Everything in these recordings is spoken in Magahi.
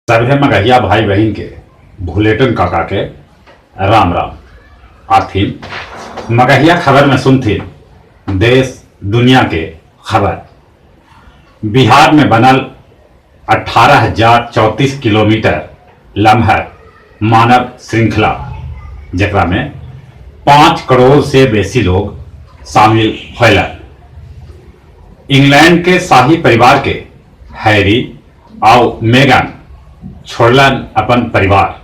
सभे मगहिया भाई बहिन के भुलेटन काका के राम राम। आथिन मगहिया खबर में सुनथिन देश दुनिया के खबर। बिहार में बनल 18,034 किलोमीटर लम्हर मानव श्रृंखला, जेकरा में 5 करोड़ से बेसी लोग शामिल होलन। इंग्लैंड के शाही परिवार के हैरी आउ मेगन छोड़लन अपन परिवार।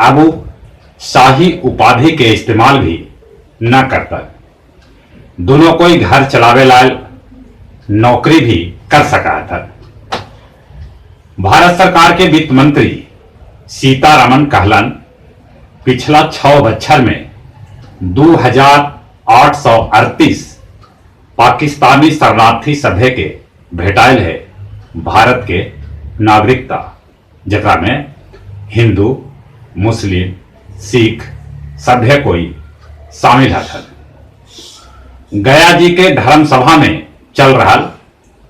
अब उ शाही उपाधि के इस्तेमाल भी न करतन। दोनों कोई घर चलावे लायल नौकरी भी कर सका हथन। भारत सरकार के वित्त मंत्री सीतारमन कहलन, पिछला 6 बच्छर में 2838 पाकिस्तानी शरणार्थी सभे के भेटायल है भारत के नागरिकता, जेकरा में हिंदू, मुस्लिम, सिख सभे कोई शामिल हथन। गया जी के धर्मसभा में चल रहा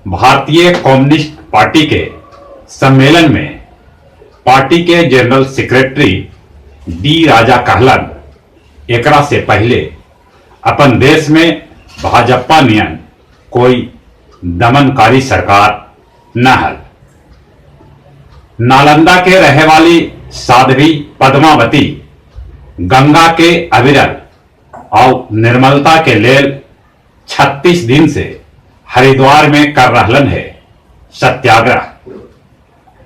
भारतीय कम्युनिस्ट पार्टी के सम्मेलन में पार्टी के जनरल सेक्रेटरी डी राजा कहलन, एकरा से पहले अपन देश में भाजपा नियन कोई दमनकारी सरकार न हल। नालंदा के रहे वाली साध्वी पद्मावती गंगा के अविरल और निर्मलता के लेल 36 दिन से हरिद्वार में कर रहलन है सत्याग्रह।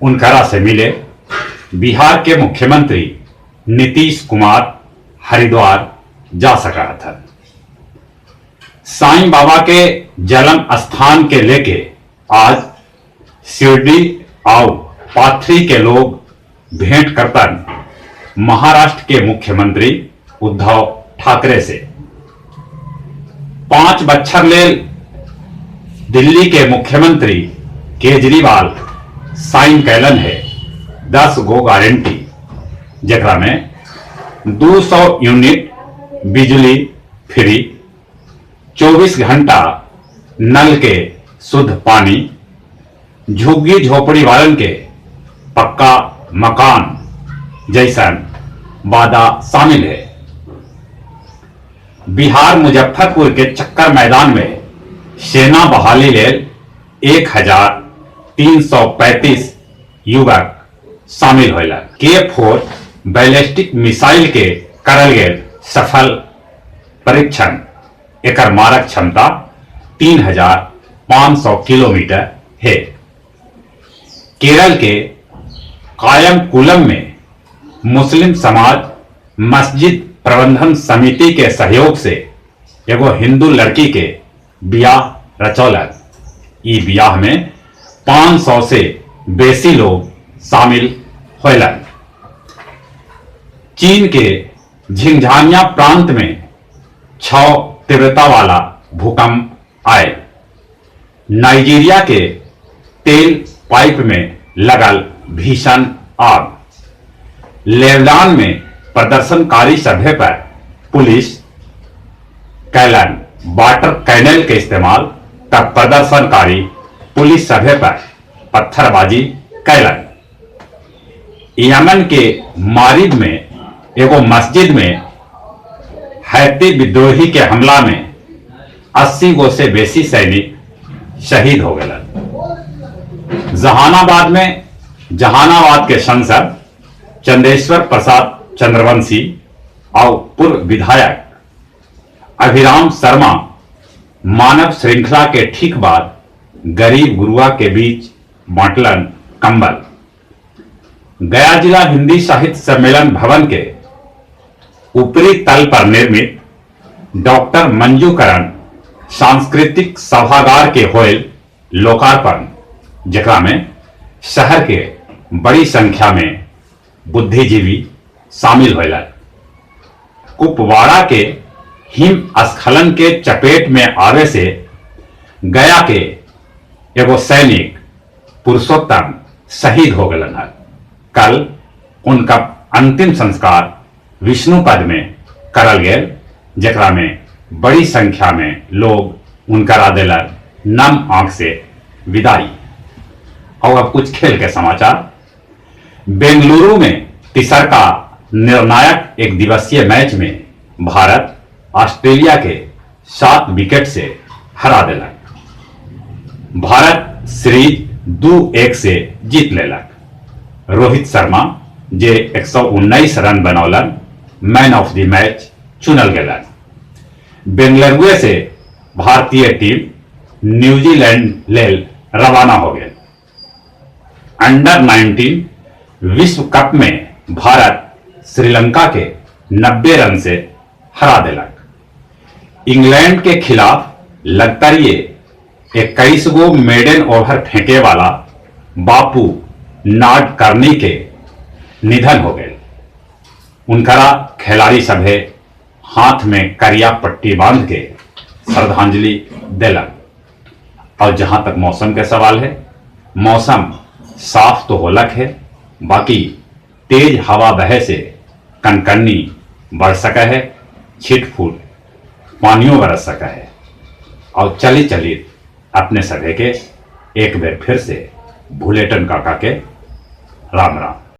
उनकरा से मिले बिहार के मुख्यमंत्री नीतीश कुमार हरिद्वार जा सका था। साईं बाबा के जन्म स्थान के लेके आज शिरडी और पाथरी के लोग भेंट करतन महाराष्ट्र के मुख्यमंत्री उद्धव ठाकरे से। 5 बच्छर लेल दिल्ली के मुख्यमंत्री केजरीवाल साइन कैलन है 10 गो गारंटी, जेकरा में 200 यूनिट बिजली फ्री, 24 घंटा नल के शुद्ध पानी, झुग्गी झोपड़ी वालन के पक्का मकान जैसन वादा शामिल है। बिहार मुजफ्फरपुर के चक्कर मैदान में सेना बहाली लेल 1335 युवक शामिल होलन। K4 ballistic missile के करल गेल सफल परीक्षण। एकर मारक क्षमता 3500 किलोमीटर है। केरल के कायमकुलम में मुस्लिम समाज मस्जिद प्रबंधन समिति के सहयोग से एगो हिंदू लड़की के बियाह रचौलन। ई बियाह में 500 से बेसी लोग शामिल होलन। चीन के झिंगझानिया प्रांत में 6 तीव्रता वाला भूकंप आए। नाइजीरिया के तेल पाइप में लगल भीषण आग। लेबनान में प्रदर्शनकारी सभे पर पुलिस कैलन वाटर कैनल के इस्तेमाल, तब प्रदर्शनकारी पुलिस सभे पर पत्थरबाजी कैलन। यमन के मारिब में एगो मस्जिद में हैती विद्रोही के हमला में 80 गो से बेसी सैनिक शहीद हो गए। जहानाबाद में जहानाबाद के सांसद चंदेश्वर प्रसाद चंद्रवंशी और पूर्व विधायक अभिराम शर्मा मानव श्रृंखला के ठीक बाद गरीब गुरुआ के बीच बांटलन कंबल। गया जिला हिंदी साहित्य सम्मेलन भवन के ऊपरी तल पर निर्मित डॉक्टर मंजूकरण सांस्कृतिक सभागार के होयल लोकार्पण, जेकरा में शहर के बड़ी संख्या में बुद्धिजीवी शामिल होलन। कुपवाड़ा के हिम स्खलन के चपेट में आवे से गया के एगो सैनिक पुरुषोत्तम शहीद हो गलन हल। कल उनका अंतिम संस्कार विष्णुपद में करल गेल, जेकरा में बड़ी संख्या में लोग उनकरा दिलन नम आंख से विदाई। और अब कुछ खेल के समाचार। बेंगलुरु में तिसरका निर्णायक एक दिवसीय मैच में भारत ऑस्ट्रेलिया के 7 विकेट से हरा देलक। भारत सीरीज 2-1 से जीत लेलक। रोहित शर्मा जे 119 रन बनौलन मैन ऑफ the match चुनल गेलन। बेंगलुरु से भारतीय टीम न्यूजीलैंड लेल रवाना हो गेल। अंडर 19 विश्व कप में भारत श्रीलंका के 90 रन से हरा देलक। इंग्लैंड के खिलाफ लगातार ये 21 गो मेडन ओवर फेंके वाला बापू नाडकर्णी के निधन हो गए। उनकरा खिलाड़ी सभे हाथ में करिया पट्टी बांध के श्रद्धांजलि देलक। और जहां तक मौसम के सवाल है, मौसम साफ तो होलक है, बाकी तेज हवा बहे से कनकन्नी बढ़ सका है, छिट फूट पानियों बरस सका है। और चली चली अपने सभे के एक बार फिर से भुलेटन काका के राम राम।